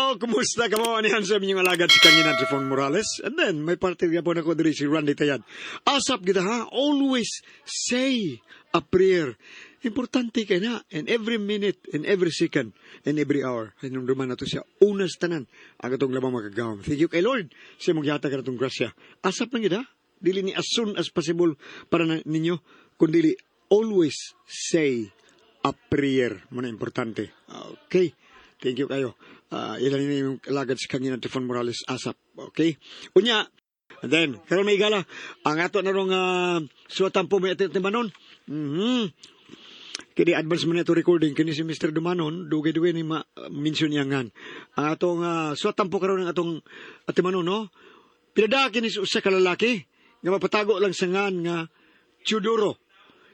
Hello, kumusta ka mo? Anihan sa inyong alagad si Kangina Trifon Morales. And then, may parte nga po na ko diri si Randy Tayad. Asap gita ha, always say a prayer. Importante kay na, and every minute, and every second, and every hour. Hinumduman na to siya, unas tanan, ang atong labang makagawam. Thank you kay Lord, sa imong gihatag atong grasya. Asap lang gita, dili ni as soon as possible para na ninyo, kundi always say a prayer. Muna importante. Okay. Thank you kayo. Ilan ni yung alagad si Kangina Trifon Morales asap. Okay? Unya, and then, karon may igala, ang ato na rong suwatan po may ating timanon. Kini advance man ito recording kini si Mr. Dumanon dugay-dugay ni ma-mention niya ngan. Ang atong suwatan po karon ang atong atimanon no. Pinada kini sa usa ka lalaki nga mapatago lang sa ngan nga Teodoro.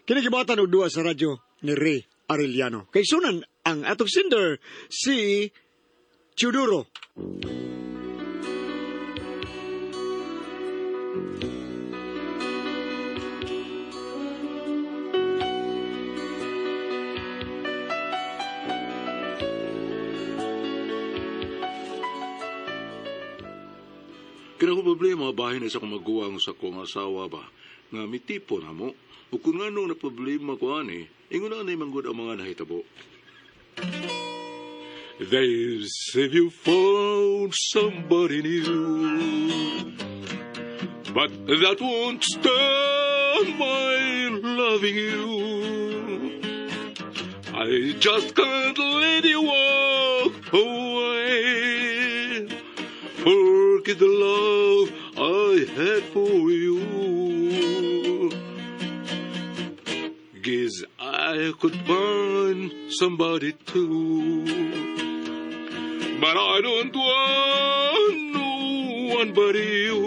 Kini gibatan og duwa sa radyo ni Ray Arellano. Kay sunan ang atong sender si Teodoro. Kaya ko problema, bahin na sa kong maguwang sa kong asawa ba, nga mitipo na mo, o kung ano na problema ko ani, ingon na anay manggod ang mga nahitabo. They say you found somebody new, but that won't stop my loving you. I just can't let you walk away. Forget the love I had for you. Guess I could find somebody too. But I don't want no one but you.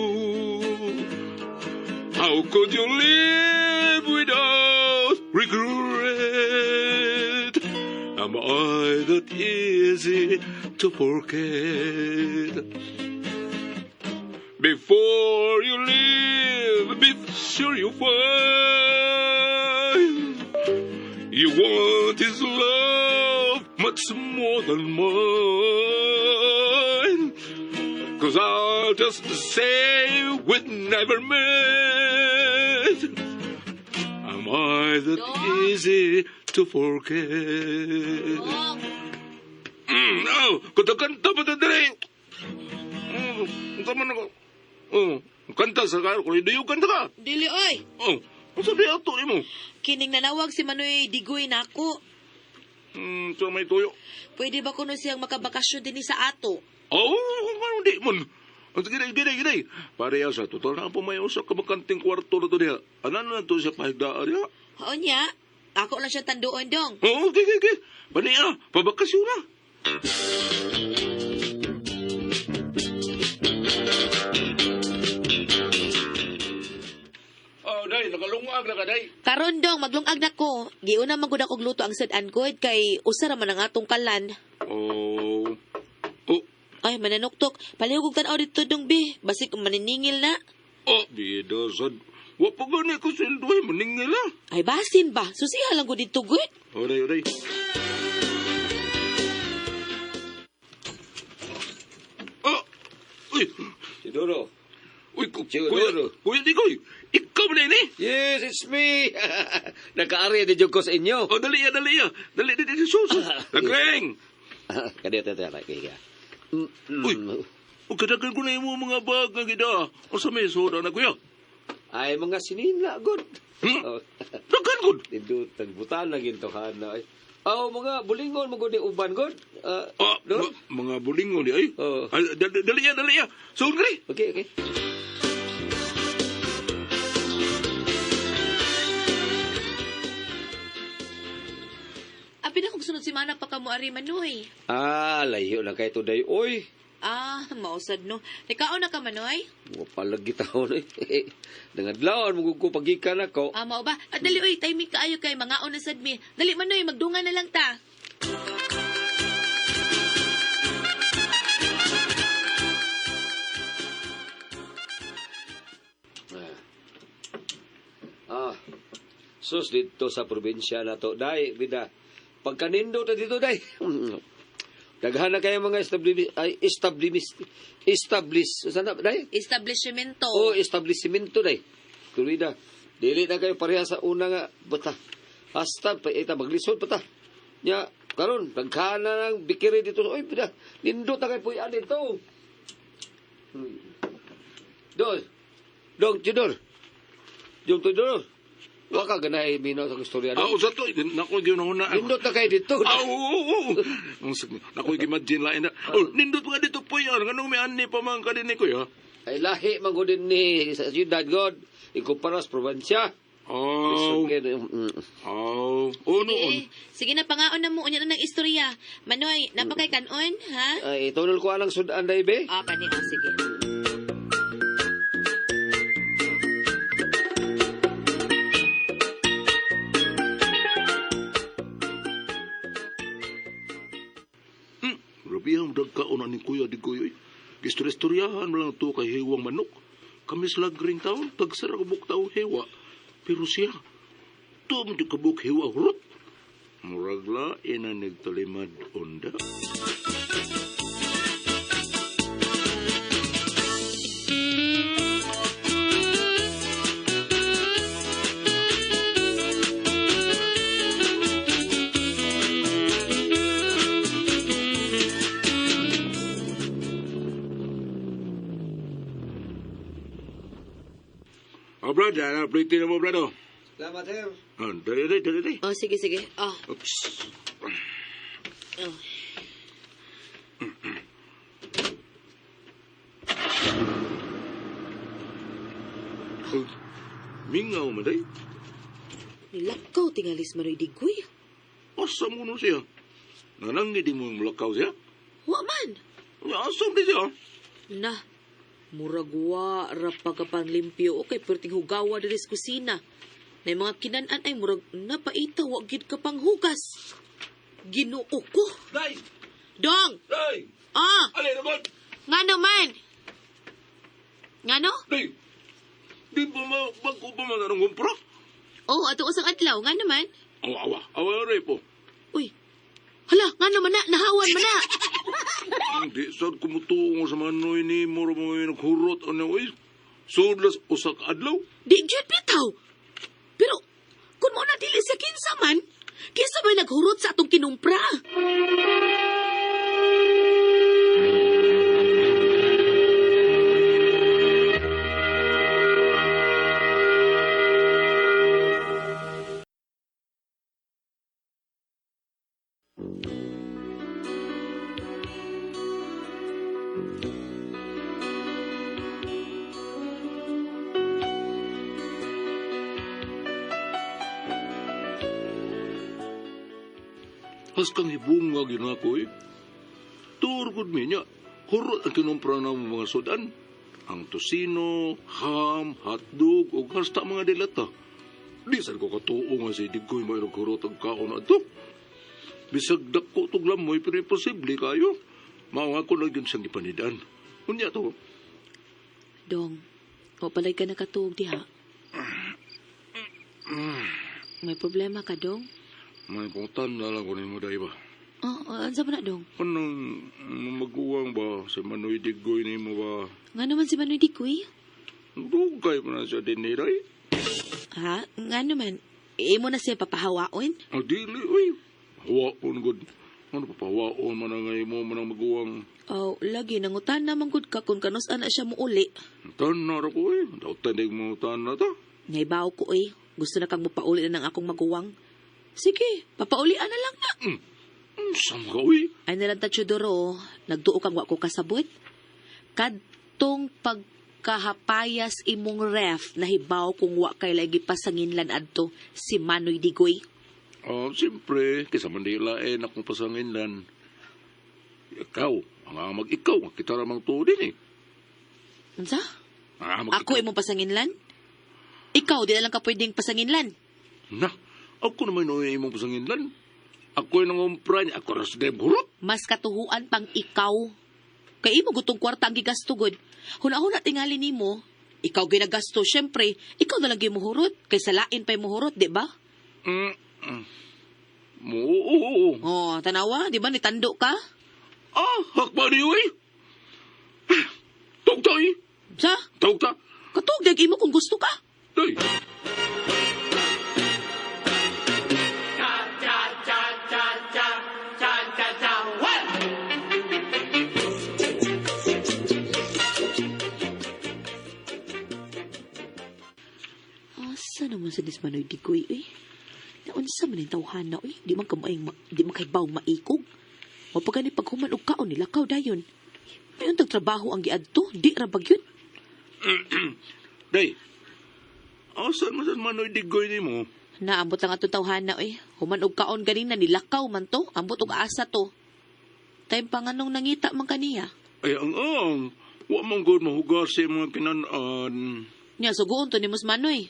How could you live without regret? Am I that easy to forget? Before you leave, be sure you find you want his love much more than mine. 'Cause I'll just say we'd never met. Am I that Dong? easy to forget? Dong, Oh, kanta-kanta pa ta diri. Unsa man ako? Oh, kanta sa ka, kung hindi kanta ka. Dili oy. Oh, unsa di ato nimo? Kining nanawag si Manoy Digoy nako. Sa may tuyo. Pwede ba kuno siyang makabakasyon dinhi sa ato? Oh, kung ano di mon. Oh, sige, sige, sige. Pareha sa total na po may usa ka bakanting kwarto na to diha. Ano na to siya pahigdaa diha? Oo niya. Ako lang siya tanduon dong. Oh, okay, okay, okay. Bani ah, pabakasyon na. Oh, day, nakalungag na ka, day. Karon dong, maglungag na ko. Giuna man gud akong luto ang sad-an ko kay usa ra man ang atong kalan. Oh. Oh, Ay, mananuktok. Palihog og tan-aw dito dong bi. Basig maniningil na. oh, bida sad. Wa pa gani ko sweldo ay maningil ah. Ay, basin ba? Susiha lang ko dito, gud. Oh, day, oh, day. Oh, uy, Teodoro. uy, Siguro. kuya, kuya Digoy, ikaw ba na ini? Yes, it's me. Nakaari na ko sa inyo. Oh, dali ya, dali ya. Dali, dali, dali, sus. Nagring. Kadiyo, tayo, tayo, kaya. Uy. O, kadagan ko na yung mga bag nga gida. O sa may soda na, kuya. Ay, mga sinila, good. Hmm? Oh. Dagan ko. Dito, tagbutan na gintuhan na. Ay. Oh, mga bulingon, mga good uban, good. Ah, no? mga bulingon di ay. Oo. Ay, dali, dali ya, dali ya. Suod ka rin. Okay, okay. Abi na kung sunod si Mana pa ka mo ari Manoy. Ah, layo lang kay today. Oy, Ah, mausad no. Nikaon na ka Manoy? wa palagi taon eh. Nangadlaw mo ko pagikan ako. Ah, mao ba? At dali oy, timing kaayo kay mangaon na sad mi. Dali Manoy, magdungan na lang ta. Ah. Sus dito sa probinsya na to, day, bida. Pagkanindo ta dito, day. Daghan na kayo mga establish ay establish establish sana day? Establishmento. Oh, establishmento day. Kurida. Dili na kayo pareha sa una nga bata. Hasta pa ita maglisod pa ta. Nya karon daghan na ng bikiri dito. Oy, pida. Nindot na kay puy-an dito. Dol. Dong Tudor. Dong Tudor. Wa ka ganahe minaw sa istorya Ah, no. usa to. Nako, ginawa na. Nindot na kayo dito. Ah, oo, oo, oo. Ang Nako, imagine lain na. Oh, nindot nga dito po yan. Ganong may ani pa man ka din ni kuya. Ay lahi man gud ni sa siyudad God ikumpara sa probinsya. Oh, Lisod kayo. oh. Oh, noon. Eh, sige na, pangaon na mo. Unya na ng istorya. Manoy, napakay kanon, ha? Ay tunol ko anang sudan day be. Ah, kani, ah, sige. Grabe ang dagkaon ni kuya di kuya. Gistorya-istoryahan mo lang to kay hiwang manok. Kami sa lagring taon, tagsara kabuk tao hiwa. Pero siya, to mo di kabuk hiwa hurot. Murag lain na nagtalimad onda. Oh, brother, ah, plate na mo, brother. Salamat sir. Ah, dali, dali, dali, dali. Oh, sige, sige. Oh, Oops. oh. Oh, mingaw man day. Nilakaw tingalis Manoy Digoy. Asa mo nun siya? Nanangidi mo ang mulakaw siya? Wa man. Asa mo siya? Na, murag wa ra pagkapanglimpyo o kay perting hugawa diri sa kusina. Na yung mga kinan-an ay murag napaita wa gid ka panghugas. Ginoo ko. Day! Dong! Day! Ah, Alay naman! ngano man? Ngano? Day! Di ba ma, bago pa man anong kumpra? Oh, ato usang adlaw, ngano man? Awa, awa, awa rin po. Uy. Hala, ngano man na, nahawan man na. Hindi, sad kumutuong sa manoy ni mo rin mga naghurot ano eh. Sudlas usak adlaw. Di gyud bitaw. Pero kung mo na dili sa kinsa man, kinsa may naghurot sa atong kinumpra? Has kang hibunga ginako eh. Turgod mi niya. Hurot ang kinumpra na mga sudan. Ang tosino, ham, hotdog, o hasta mga dilata. Di sad ko katuo nga si Digoy may naghurot ang kaon ato. Bisag dako tog lamoy pero imposible kayo. Mao nga ko lang yun siyang ipanidan. Unya to. Dong, o palay ka nakatuog diha. May problema ka, Dong? May pangutan na lang ko nimo dai ba. Oh, ansa man na, Dong? Anong maguwang ba si Manoy Digoy nimo ba? Nga naman si Manoy Dikoy? Dugay pa na siya din ni day. Ha? Nga naman. Imo na siya papahawaon? Ah, dili, uy. Hawaon, good. Ano pa pahawaon man ang imo man ang maguwang. Oh, lagi nangutan na man gud ka kung kanus ana siya muuli. Tanar ko, eh. Dautan mo tanar ta. Naibaw ko eh. Gusto na kang mupauli na ng akong maguwang. Sige, papaulian na lang na. Saan ka, uy? Ay nalang ta, Chudoro, nagduo kang wa ko kasabot. Kadtong pagkahapayas imong ref, nahibaw kung wa kay lagi pasanginlan adto si Manoy Digoy. Ah, siyempre, kaysa man di lain akong pasanginlan. Ikaw, ang amag ikaw, kita ramang tuo din eh. Unsa? Ang amag Ako imong pasanginlan? Ikaw, di na lang ka pwedeng pasanginlan. Na, ako naman no imong pasanginlan. Ako yung nangumpra niya, ako ras dem hurot. Mas katuhuan pang ikaw. Kay imo gutong kwarta ang gigasto gud. Huna-huna tingali nimo, ikaw ginagasto, syempre, ikaw na lang gimuhurot. Kay sa lain pa muhurot, di ba? Mm. Mm. Oo, oo, oo. Oh, tanawa, di ba nitando ka? Ah, hakpa niyo eh. Tugta eh. Sa? Tugta. Katog dag imo kung gusto ka. Day. Asa naman sa Dismanoy Digoy eh? Naunsa man yung tawhana eh? Di man kamaing di man kay bawng maikog. O pag gani paghuman og kaon nila kaw dayon. May untag trabaho ang giadto, di ra bag yun. Day. Asa man sa Manoy Digoy ni mo? Naambot lang atong tawhana eh. Human og kaon ganina nilakaw man to, ambot og asa to. Time pa nga nung nangita man kaniya. Ay, ang. Wa man gud mahugas sa mga kinan-an. Nya suguon to ni Mus Manoy.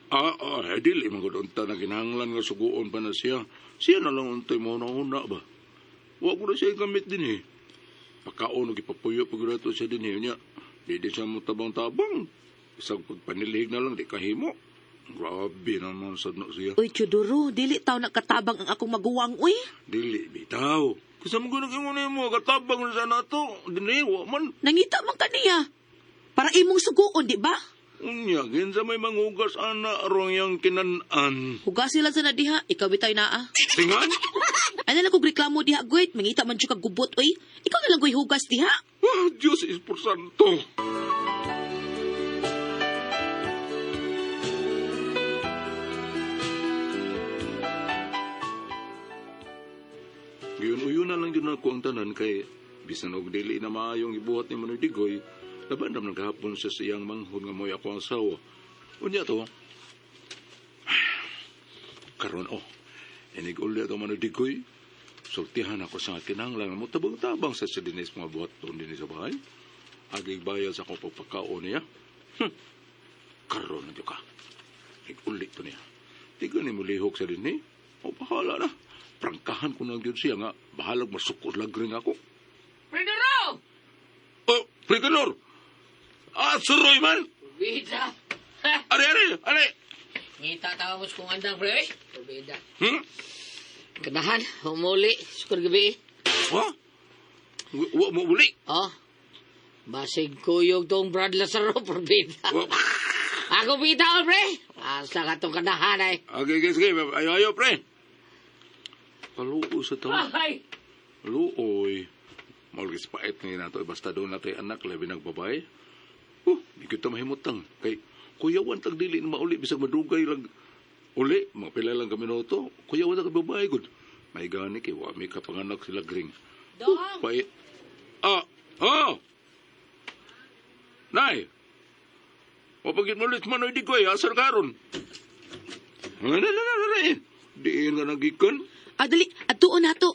Ah, dili man gud unta na kinahanglan nga suguon pa na siya. Siya na lang untay mo na una ba. Wa ko na siya gamit din eh. Pagkaon og ipapuyo pag rato siya din eh. Nya, di din siya mo tabang-tabang. Isang pagpanilhig na lang, di kahimo. Grabe naman sad na siya. Uy, Chuduro, dili taw nakatabang ang akong maguwang, uy. Dili, bitaw. Kasi mo ganang ingon mo, katabang na sana to. Dini, wa man. Nangita man kaniya. Para imong suguon, di ba? Unya, kinsa may mangugas ana arong yang kinan-an. Hugas sila sa na diha, ikaw bitay naa. Tingan? Ano lang kong reklamo diha, Goit? Mangita man siya kag gubot, uy. Ikaw na lang ko'y hugas diha. Ah, Diyos is por santo. Ngayon, uyo na lang yun ako ang tanan kay bisan og dili na maayong ibuhat ni Manoy Digoy, laban naman naghapon siya sa iyang manghod nga mo'y ako ang asawa. Unya to, karon oh, inig uli ato Manoy Digoy, sultihan ako sa kinahanglan mo tabang-tabang sa siya dinis mga buhat doon din sa bahay. Agig bayad sa akong pagpagkaon niya. Karon na ka. Ig-uli to niya. Di ka ni mo lihok sa dinhi. O bahala na. Prangkahan ko na gyud siya nga bahalag masukod lagring ako. Prenoro! Oh, Friganor! Ah, suroy man! Bida! Are, are, are! Ngita tawag kong andang, pre. Bida. Hmm? Kanahan, humuli. Sukur gabi. Ha? Wa mo uli? Oh. Basig kuyog tong Brad Lazaro, bida. Wa- Ako bida, oh, pre. Asa ka tong kanahan ay. Okay, okay, sige. Ayo, ayo, pre. Kaluoy sa tao. Ay! Luoy. Maulgis pait ngayon nato. Basta doon natin anak, labi nagbabae. Di kita mahimutang. Kay, kuyawan tag dili na mauli, bisag madugay lang. Uli, mga pila lang kami noto. Kuyawan tag babae, good. May gani kay, wa may kapanganak sila gring. Dong! Pait. Ah, oh! Nay! Mapagit mo ulit manoy di ko eh, asar karon. Ano, ano, ano, ano, eh. Diin ka nagikan. Ah, dali, atuon na to.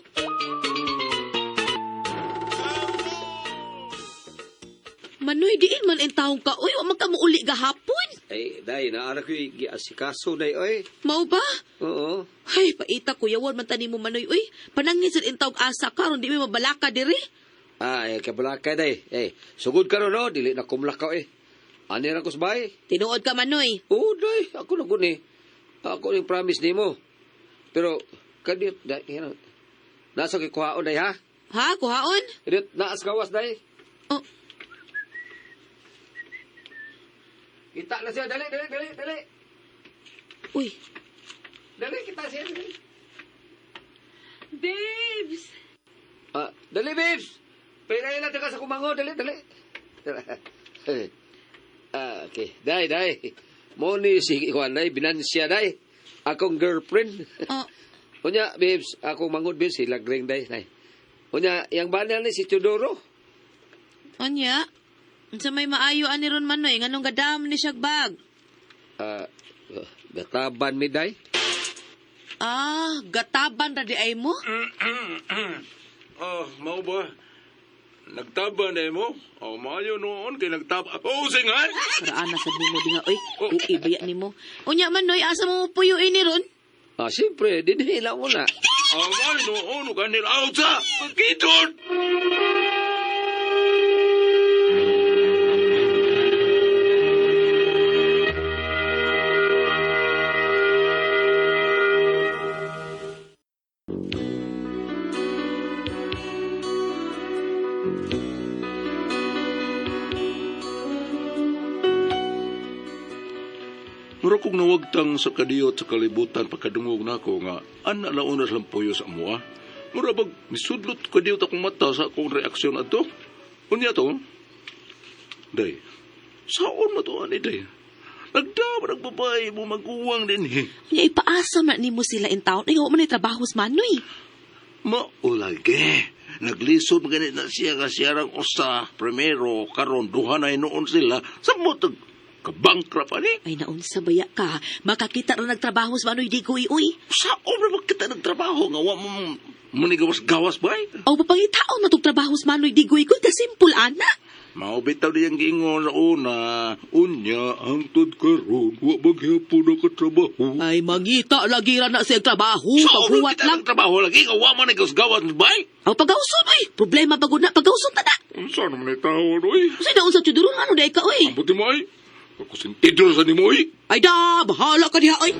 Manoy, diin man ang taong ka. Uy, wa man ka muuli gahapon. Ay, day, naara ko'y giasikaso, day, oy. Mao ba? Oo. Ay, paita kuyawan man tani mo Manoy. Uy, panangin sa intawg asa karon di mi mabalaka diri. Ah, ay, kabalakay, day. Eh, sugod ka ron, no? Dili na kumlakaw, eh. Ani ra ko sa bahay. Tinuod ka Manoy. Oo, day. Ako na guni. Ako yung promise nimo. Pero, kadiyot, day, yan. Nasa kay kuhaon, day, ha? Ha, kuhaon? Kadiyot, naas gawas, day. Oh, Kita na siya, dali, dali, dali, dali. uy. Dali, kita siya, dali. Babes. Ah, dali, babes. Pinayin natin ka sa kumango, dali, dali. Ah, okay. Day, day. Mo ni si Juan, day, binansya, day. Akong girlfriend. Oh, Unya, babes, akong mangod, babes, si Lagring, day, day. Unya, yang bana ni si Teodoro. Onya. Unsa may maayo ani ron Manoy nganong gadam ni siya bag? Ah, gataban mi, day. Ah, gataban ra di ay mo? Ah, mao ba? Nagtaba na mo? Oh, maayo noon kay nagtaba. Oh, singan! Paraan na sad nimo dinga oy. Uy, baya nimo. Unya Manoy, asa mo puyo ini ron? Ah, siyempre, dinhi lang mo na. Oh, maayo noon kanil out sa Pagkitod! Mura kong nawagtang sa kadiyot sa kalibutan pagkadungog nako nga ana launa silang puyo sa amoa. Mura bag misudlot kadiyot akong mata sa akong reaksyon adto. Unya to. Day. Saon na to ani day? Nagdaman ang babae mo maguwang din eh. Nya ipaasa man nimo sila in town. Ay, wa man ay trabaho sa Manoy. Maulagi. Naglisod ganit na siya nga siyarang usa. Primero, karon duha na noon sila. Sa mutag kabangkrap ani. Ay, naunsa baya ka. Makakita ra nagtrabaho sa Manoy Digoy, uy. Saon ra ba kita nagtrabaho nga wa mo manigawas-gawas ba? O papangitaon na tong trabaho sa Manoy Digoy ko. Ka simple, ana. Mao bitaw diyang giingon sa una, unya hangtod karon wa maghapon nakatrabaho. Ay, mangita lagi ra na siya trabaho. Saon ra Paghuwat kita lang. nagtrabaho lagi nga wa man gawas bay? Aw, pagauson, uy. Problema ba na? Pagauson ta na. Unsa naman ni tawo oy? Unsay naunsa Chuduro? Ano day ka, uy? Ambuti mo ay. Ako sintido sa nimo oy. Ay da, bahala ka diha, uy.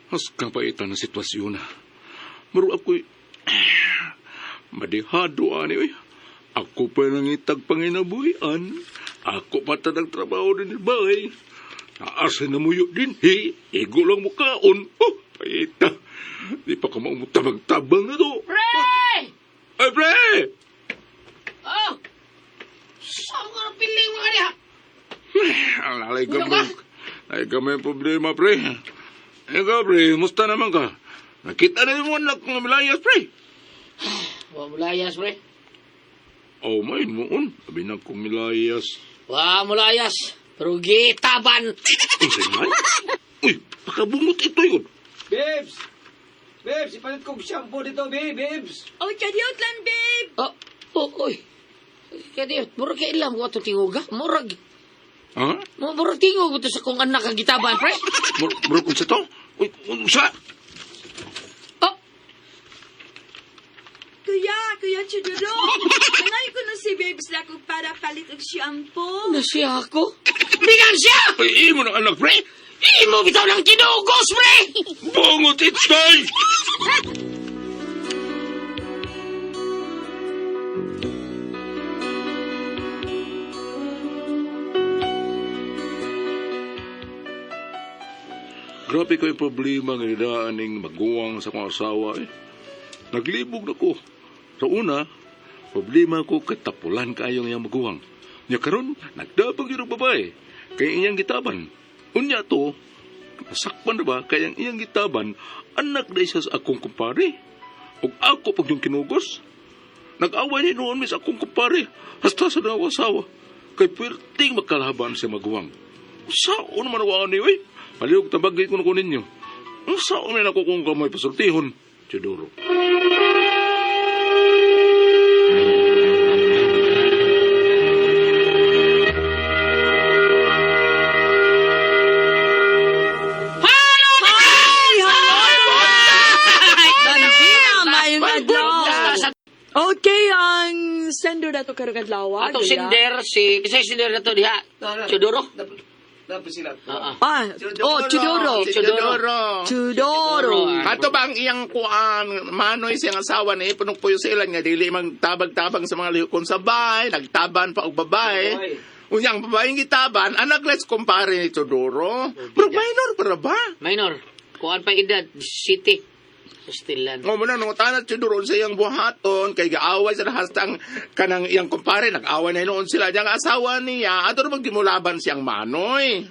Mas kapaitan ng sitwasyon na. Maro ako'y madihado ani oy. Ako pa nangitag panginabuhian. Ako pa tanang trabaho din bay. Naasa na muyo din, he. Igo lang mukaon. Oh, paita. Di pa ka maumutabang-tabang na to. Pre! Ay, pre! Oh! Saan ka na piling mga diha? Ang lalay ka Ano ka? mo. Ay ka may problema, pre. Ikaw, pre, musta naman ka? Nakita na yung anak ng milayas, pre. Wa mulayas, pre. Oh, may noon. Sabi na kong milayas. Wa mulayas. Pero gitaban. Uy, man? Uy, pakabungot ito yun. Babes! Babes, ipalit kong shampoo dito, babe, babes! Oh, kadiyot lang, babe. Oh, oh, oy. Kaya murag kay ilam ko atong tinguga. Murag. Ha? Murag tingog ito sa kong anak ang gitaban, pre. Murag kung sa to? Uy, unsa? Oh, Kuya, Kuya Chuduro. Nanay ko na si Babes Lako para palit og shampoo. na siya ako. Bigan siya! Ay, imo ng anak, pre. Imo bitaw ng kinugos, pre! Bungot ito'y! Grabe ko yung problema nga nidaan ning maguwang sa akong asawa eh. Naglibog na ko. Sa una, problema ko katapulan kayo ng iyang maguwang. Nya karon nagdabag yun ang babae. Kay iyang gitaban. Unya to, nasakpan na ba kay ang iyang gitaban, anak na isa sa akong kumpare. Ug ako pag yung kinugos. Nag-away ni noon mis akong kumpare. Hasta sa akong asawa. Kay puwerteng magkalaban sa maguwang. Saan man ako ani, oy? Palihog tabagay ko na ko ninyo. Saan man ako kung kamay pasultihon? Chuduro. Bambina, maayong adlaw. Okay, ang sender na to karong adlaw. Atong sender si kasi sender na to diha. Chuduro. Dapat sila. Oo. Ah, oh, Chuduro. Si Chudoro. Chudoro. Ato ba ang iyang kuan, manoy siyang asawa ni punong puyo sila nga dili magtabag-tabang sa mga lihokon sa bahay, nagtaban pa og babae. Unya ang babaeng gitaban, anak let's kumpare ni Chodoro. Pero minor para ba? Minor. Kuan pa edad city. Sustilan. Ngo mo na nung tanat Chodoro sa iyang buhaton kay gaaway sa hastang kanang iyang kumpare nag-away na noon sila niyang asawa niya. Ato ra magdimulaban siyang manoy.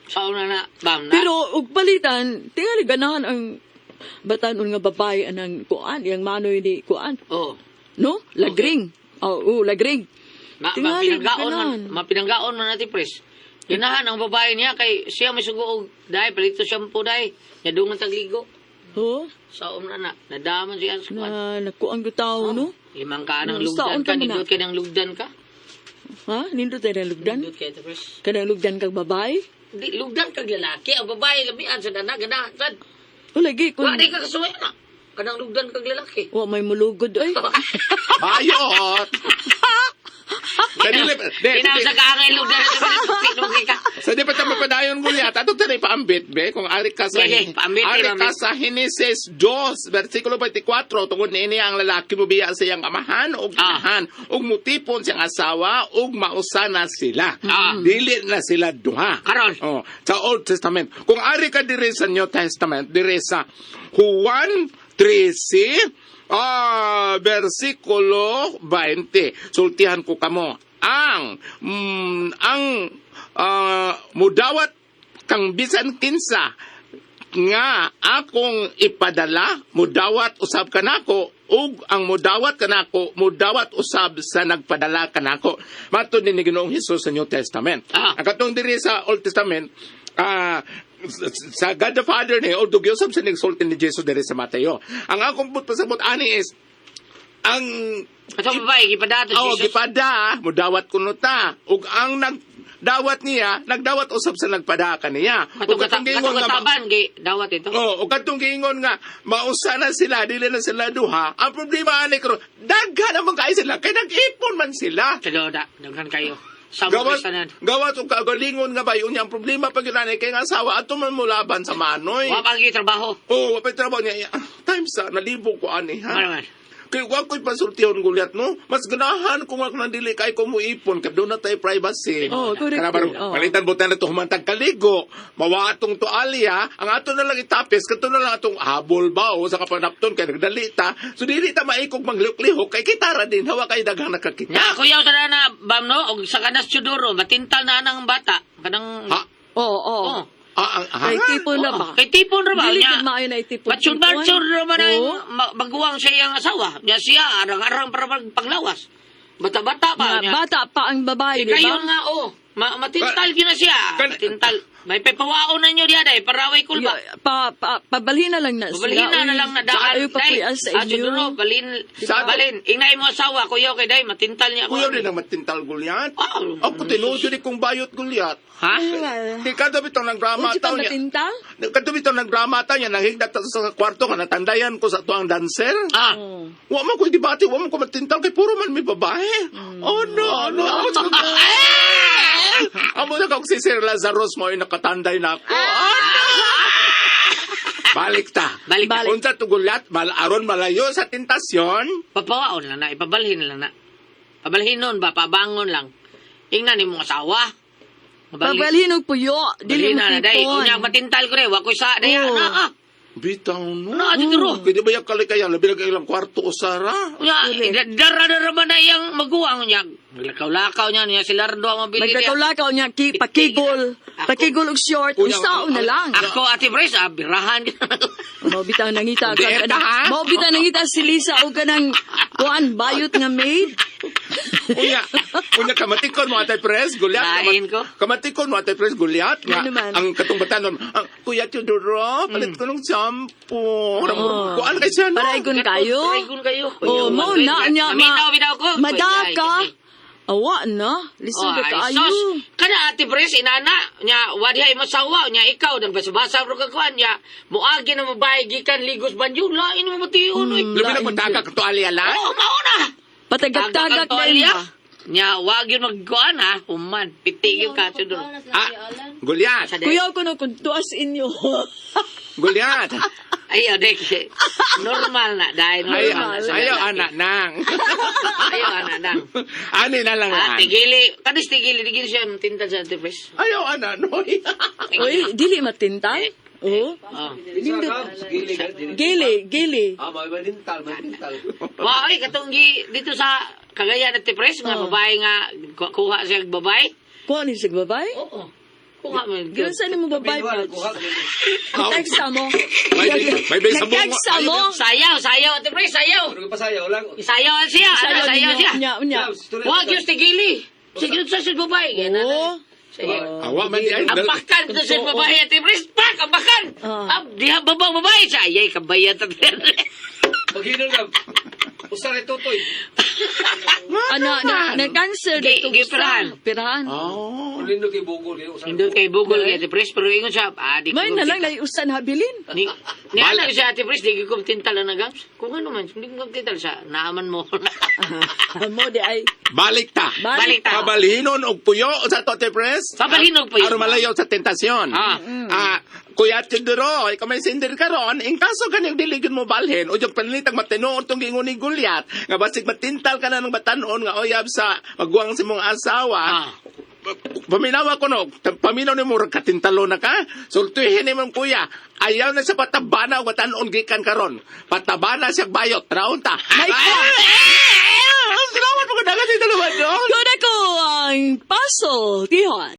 Sa una na, bam na. Pero og palitan, tingali ganahan ang batanon nga babae anang kuan, yang manoy ni kuan, oh. no? Lagring. Oh, oh, lagring. Tingali, Mapinanggaon man, ganahan. mapinanggaon man natin, pres. Ganahan ang babae niya kay siya may sugo og dai palito shampoo dai. Nadungan tagligo. Oh, Sa una na, nadaman siya sa kuan. na nakuan ko tao, no? Limang ka ng No, lugdan saon ka, ka man na? nindot ka ng lugdan ka. Ha? Nindot tayo ng lugdan? Nindot kay pres. Kanang lugdan kag babae? Di lugdan kag lalaki, ang babae lamian sa dana ganahan sad. O lagi kung Wa di ka kasuway na. Kanang lugdan kag lalaki. wa may mulugod ay. Bayot! Sa dili di, Pinaw sa kaangay lugar sa mga ka. Sa di pa ta mapadayon Gulyat, ato tayo paambit be kung ari ka sa Sige, paambit, ari ka paambit. sa Henesis 2 versikulo 24 tungod niini ang lalaki mobiya sa iyang amahan ug inahan ug mutipon siyang asawa ug mausa na sila. Dili na sila duha. Karon. Oh, sa Old Testament. Kung ari ka diri sa New Testament, diri sa Juan 13 versikulo 20. Sultihan ko kamo ang mudawat kang bisan kinsa nga akong ipadala mudawat usab kanako ug ang mudawat kanako mudawat usab sa nagpadala kanako, matud ni Ginoong Hesus sa New Testament. Ang katong diri sa Old Testament, sa God the Father ni o dugyo usab sa nagsulti ni Jesus diri sa Mateo. Ang akong pasabot ani is ang Ato babae gipadato Oh, Jesus. gipada, mudawat kuno ta. Ug ang nagdawat niya, nagdawat usab sa nagpada kaniya. Katong Ug katong giingon katong nga kataban gi dawat ito. Oh, ug katong giingon nga mausa na sila, dili na sila duha. Ang problema ani karon, daghan naman kay sila kay nag-ipon man sila. Pero da, daghan kayo. Sa mo Gawas, tanan. gawas og kagalingon nga bayon niya ang problema pag yun kay nga asawa ato man mo laban sa manoy. Wa pa gyud trabaho. Oh, wa pa'y trabaho niya. Times sa nalibog ko ani ha. Ano man. Kay wa ko'y pasultihon Gulyat no. Mas ganahan kung ako nandili kay ko muipon kay doon na tayo privacy. Oh, correct. Kana barong Oh. palitan butan na to humantag kaligo. Mawa atong tualya, ang ato na lang itapis kadto na lang atong habol ba o sa kapanapton kay nagdali ta. So dili ta maikog maglihok-lihok kay kitara din hawa kay daghang nakakita. Nya kuyaw sa na bam no og sa kanas Chudoro matintal na anang bata kanang Ha? Oo, oo. Oh. Ah, ang ha? Kay tipon na Oo, ba? Kay tipon ra ba Dili nya? gud maayo na itipon. Matsur-matsur ra man ang Oo. maguwang siya iyang asawa. Nya siya arang-arang para paglawas. Bata-bata pa Nga, nya. bata pa ang babae, di ba? Kayon nga oh, matintal gyud na siya. Matintal. May papawaon na nyo diya day para way kulba. Pa, pa, pabalhin na lang na sila. Balhin na, na lang na daan. Ayaw pa Day, kuya sa ah, inyo. Chudoro, balin, balin. Ingay mo asawa, kuya, kay day, matintal niya ako. Kuya din ang matintal Gulyat. Ah, Ako tinuod yun kung bayot Gulyat. Ha? Di kada bitong nagdrama Unsa taw pa niya. matintal? Kadto bitong nagdrama taw niya nahigda ta sa kwarto ka natandayan ko sa tuang dancer. Ah, Wa man ko debate, wa man ko matintal kay puro man may babae. Oh no, no. Amo sa Amo na kog si Sir Lazarus mo ay nakatanday na ako. Ah, no! Balik ta. Balik ta. Unsa to Gulyat, mal aron malayo sa tentasyon. Papawaon lang na, ipabalhin lang na. Pabalhin nun ba, pabangon lang. Ingnan ni mong asawa. Mabalhin. Pabalhin og puyo, dili Balhin mo na na, day. tipon. Unya, matintal ko rin, wakoy sa, day, Oo. na, ah. Bitaw no. Na, Chudoro. Pwede ba yung kalikaya? Labi na ilang kwarto o sara. Unya, dara-dara man na iyang maguwang niya. Lakaw-lakaw niya, niya si Lardo ang mabili niya. Magdakaw-lakaw niya, ki, pakigol. Ako- Pakigol og short. Kuya, Unsaon na lang. Ako, Ate Bres, ah, birahan. Mao bitaw nangita Dieta, ka kanang ha? mao bitaw nangita si Lisa og kanang kuan bayot nga maid. Unya, unya kamatikon mo Ate Pres, Gulyat. Lain ko. Kamatikon mo Ate Pres, Gulyat. Nga, Ano man? ang katong batanon, ang Kuya Teodoro, palit ko ng shampoo. Oh. Kuan kay siya, no? Paraygon kayo. Paraygon kayo. Oh, mo na niya ma. Namitaw bitaw ko. Madaka. Awa na. Lisod Oh, ka ay, kaayo. sos. Kana Ate Pres, inana, nya wadihay masawa, nya ikaw nagbasa-basa bro ka kuan, nya muagi na mabahay gikan ligos banyo, lain mo matiyon oy. Labi na pataka ka to aliala. Oh, mauna. Patagak-tagak na yun ba? Nya wag yun magkuan ha, human, pitigil ka sudor. Ah, Gulyat. Kuya ko no kung tuas inyo. Gulyat. Ayo, dek. Normal na, dahil Ayaw, normal na. sa ayaw, lalaki. anak nang. Ayaw, anak nang. Ani na lang. Ah, an. tigili. Kadis tigili, tigili siya matintal sa Ate Pres. Ayaw, anak, noy. Uy, dili matintal. Oh. Oh. Gili, gili. Ah, may manintal, manintal. Wa ay katong gi dito sa Cagayan Ate Pres nga babae nga kuha siya og babae. Kuha ni sig babay? Oo. Kuha man. Ganun sa nimo babay Wala, pa. kuha. Text mo. May sabong. Nag-text mo. Sayaw, sayaw Ate Pres, sayaw. Pero pasayaw lang. Sayaw siya, ano, Sayaw sayaw ninyo. siya. Nya, nya. Wa gyud tigili. Sige sa sa babae. Ganun. Oo. Sige. Awa man di ay. Ang bakan to sa babae Ate Pres, pak ang bakan. Ah. Ab diha babang babae siya. Ayay kabayat Ate Pres. Maghinon ka. Usa rin tutoy. Ano, na, na-cancel dito. Gipirahan. Pirahan. Oh. Lindo kay Bogol kayo. Usa. Nindot kay Bugol kay Ate Pres, pero ingon siya, ah, di ko May na lang naiusan habilin. Ni anak siya, Ate Pres, di ko tintal na gams. Kung ano man, hindi ko tintal siya, naaman mo. Mo di ay. Balik ta. Balik ta. Pabalhinon og puyo sa Tote Press. Pabalhinon og puyo. Aron malayo sa tentasyon. Ah. Ah, Kuya Tidoro, ikaw may sender karon, in kaso gani dili gyud mo balhin o yung panlitang matinuod tong giingon ni Goliath, nga basig matintal ka na ng batanon nga oyab sa maguwang sa imong asawa. Ah. Paminawa ko no, paminaw ni mo katintalo na ka. Sultihin ni mong kuya. Ayaw na sa patabana o batanon gikan karon. Patabana siya bayot, raon ta. Ay, ay, ay, ay, Salamat po kadagan sa dalawa doon. Kuna ko ang puzzle, Tihon.